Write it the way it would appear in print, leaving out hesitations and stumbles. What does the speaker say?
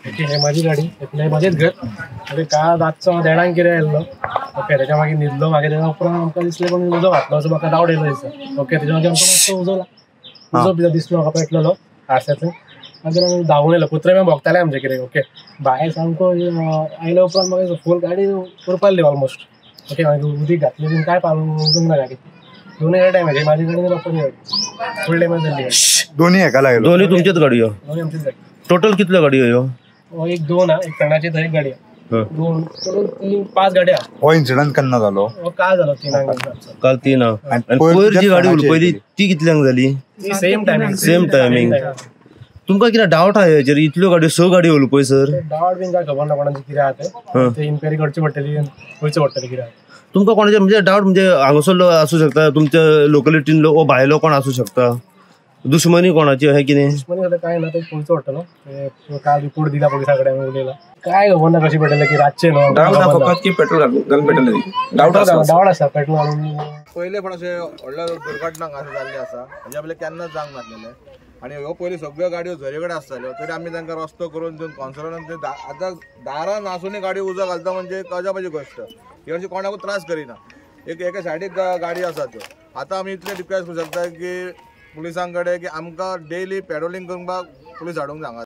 Okay, हे माझी गाडी, हे म्हजेंच घर. ओके, काल रातचो 1:30 कितें आयिल्लो. ओके, तेच्या मागीर न्हिदलो. मागीर तेच्या उपरांत आमकां दिसलें कोण उजो घातलो असो म्हाका डावट येयलो दिसता. ओके, तेच्या मागीर आमकां मातसो उजो उजो बी दिसलो म्हाका पेटलेलो आरश्यांतल्यान. मागीर आमी धांवून येयलो. कुत्रे बी भोंकताले आमचे कितें. ओके, भायर सामको आयल्या उपरांत म्हाका फूल गाडी उरपाली ऑलमोस्ट. ओके, मागीर उदीक घातली बीन काय पावूंक ना गाडी. दोनूय गाडी डॅमेज, माझी गाडी बाप्पाची गाडी फूल डॅमेज जाल्ली गाडी. दोन्ही हेका लागलो? दोन्ही तुमचेच गाडयो? दोन्ही आमचीच गाडी. टोटल कितल्यो गाडयो ह्यो? एक दोन हा, एक फ्रेंडाची तर एक गाडी हा. दोन टोटल 3 5 गाड्या. हो इन्सिडंट केन्ना जालो? हो काल जालो 3 काल 3. आनी पयर जी गाडी उलपयली ती कितल्यांक जाली? Same timing. Same timing. तुमकां कितें डावट आहा हेचेर? इतल्यो गाडयो 6 गाडयो उलपय सर. डावट बीन काय खबर ना कोणाची कितें आहा तें. ते इन्क्वायरी करची पडटली, वयचें पडटलें कितें आहा. तुमकां कोणाचेर म्हणजे डावट म्हणजे हांगासरलो आसूं शकता, तुमच्या लोकलिटीन वो भायलो कोण आसूं शकता, दुश्मनी कोणाची अशें कितें? दुश्मनी जाल्यार कांय ना, तें पळोवचो पडटलो. काल रिपोर्ट दिला पुलिसा कडेन आमी उलयला. काय खबर ना कशी पेटलें की रातचें न्हू. डावट ना फकत की पेट्रोल घालून पेटलें. डावट आसा, डावट आसा पेट्रोल घालून. पयले पण अशें व्हडल्या दुर्घटना हांगासर जाल्ली आसा, म्हणजे आपले केन्नाच जावंक नासलेलें. आनी ह्यो पयलीं सगळ्यो गाडयो झरे कडेन आसताल्यो, तरी आमी तांकां रस्तो करून दिवन कावन्सिलरान ते आतां दारान आसुनूय गाडी उजो घालता म्हणजे अजापाची गोश्ट. ही अशी कोणाकूच त्रास करिना. एक एका सायडीक गाडी आसा त्यो. आतां आमी इतलें रिक्वेस्ट करूं शकता की पुलिसां कडेन की आमकां डेली पेट्रोलिंग करपाक पुलीस हाडूंक सांगात.